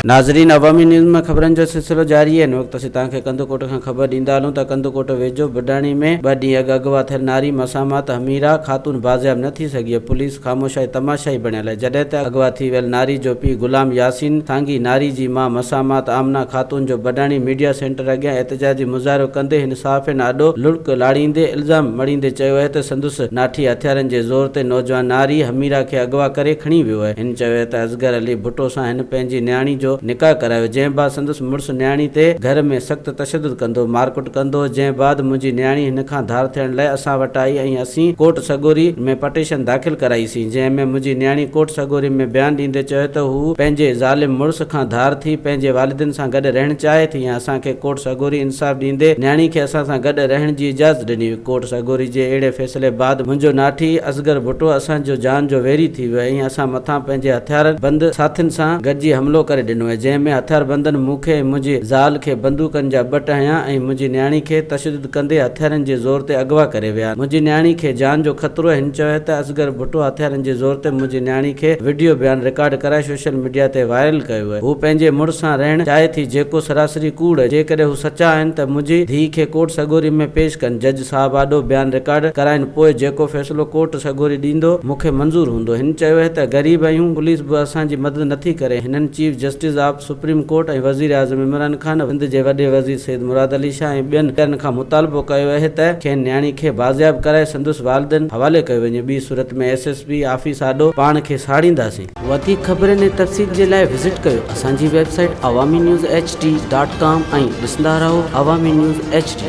ناظرين عوامي نيوز ۾ خبرن جو سلسلو جاري آهي هن وقت اسين توهان کي ڪنڌڪوٽ کان خبر ڏيندا هلون ته ڪنڌڪوٽ ويجهو بڊاڻي ۾ ٻه ڏينهن اڳ اغوا ٿيل ناري مسامات حميرا خاتون بازياب نه ٿي سگهي آهي پوليس خاموش ۽ تماشائي بڻيل آهي جڏهن ته اغوا ٿي ويل ناري جو پيء غلام ياسين سانگي ناري جي ماء مسامات آمنه خاتون جو بڊاڻي ميڊيا سينٽر اڳيان احتجاجي مظاهرو ڪندي هن صحافين آڏو لڙڪ لاڙيندي الزام مڙهيندي چيو آهي ته سندس ناٺي هٿيارن جي زور تي نوجوان ناري حميرا کي اغوا ڪري کڻي ويو آهي هن چيو ته اصغر علي ڀٽو سان هن پنهنجي نياڻي جو نڪاح ڪرايو جنهن بعد سندس مڙس نياڻي تي گهر ۾ سخت تشدد ڪندو مارڪٽ ڪندو هو جنهن بعد منهنجي نياڻي هن کان ڌار ٿيڻ لاء اسان وٽ آئي ۽ اسين ڪورٽ سڳوري ۾ پٽيشن داخل ڪرائي سين جنهن ۾ منهنجي نياڻي ڪورٽ سڳوري ۾ بيان ڏيندي چيو ته هو پنهنجي ظالم مڙس کان ڌار ٿي پنهنجي والدين سان گڏ رهڻ چاهي ٿي ۽ اسان کي ڪورٽ سڳوري انصاف ڏيندي نياڻي کي اسان سان گڏ رهڻ جي اجازت ڏني ڪورٽ سڳوري جي اهڙي فيصلي بعد منهنجو ناٺي اصغر ڀٽو اسان جو جان جو ويري ٿي ويو ۽ اسان مٿان پنهنجي هٿيار بند ساٿين سان گڏجي حملو ڪري ڏنو ۽ جنهن ۾ هٿياربندن مون کي ۽ منهنجي زال کي بندوقن جا ٻٽ هنيا ۽ منهنجي نياڻي کي تشدد ڪندي هٿيارن جي زور تي اغوا ڪري ويا منهنجي نياڻي کي جان جو خطرو هن چيو ته اصغر ڀٽو هٿيارن جي زور تي منهنجي نياڻي کي وڊيو بيان رڪارڊ ڪرائي سوشل ميڊيا تي وائرل ڪيو هو پنهنجي مڙس سان رهڻ چاهي ٿي جيڪو سراسري ڪوڙ جيڪڏهن هو سچا آهن ته منهنجي ڌيء کي ڪورٽ سڳوري ۾ پيش ڪن جج صاحب آڏو بيان رڪارڊ ڪرائين پوء جيڪو فيصلو ڪورٽ سڳوري ڏيندو مون کي منظور هوندو. هن چيو اهي ته غريب آهيون پوليس به اسان جي مدد نٿي ڪري. هنن chief justice of supreme court ۽ وزيراعظم عمران خان، سنڌ جي وڏي وزير سيد مراد علي شاهه ۽ ٻين ڌرين کان مطالبو ڪيو اهي ته کين نياڻي کي بازياب ڪرائي سندس والدين حوالي ڪيو وڃي ٻي صورت ۾ ايس ايس پي آفيس آڏو پاڻ کي ساڙينداسين. وڌيڪ خبرن ۽ تفصيل جي لاء وزٽ ڪيو اسان جي website Awami news H D dot com ۽ ڏسندا رهو عوامي نيوز ايڇ ڊي.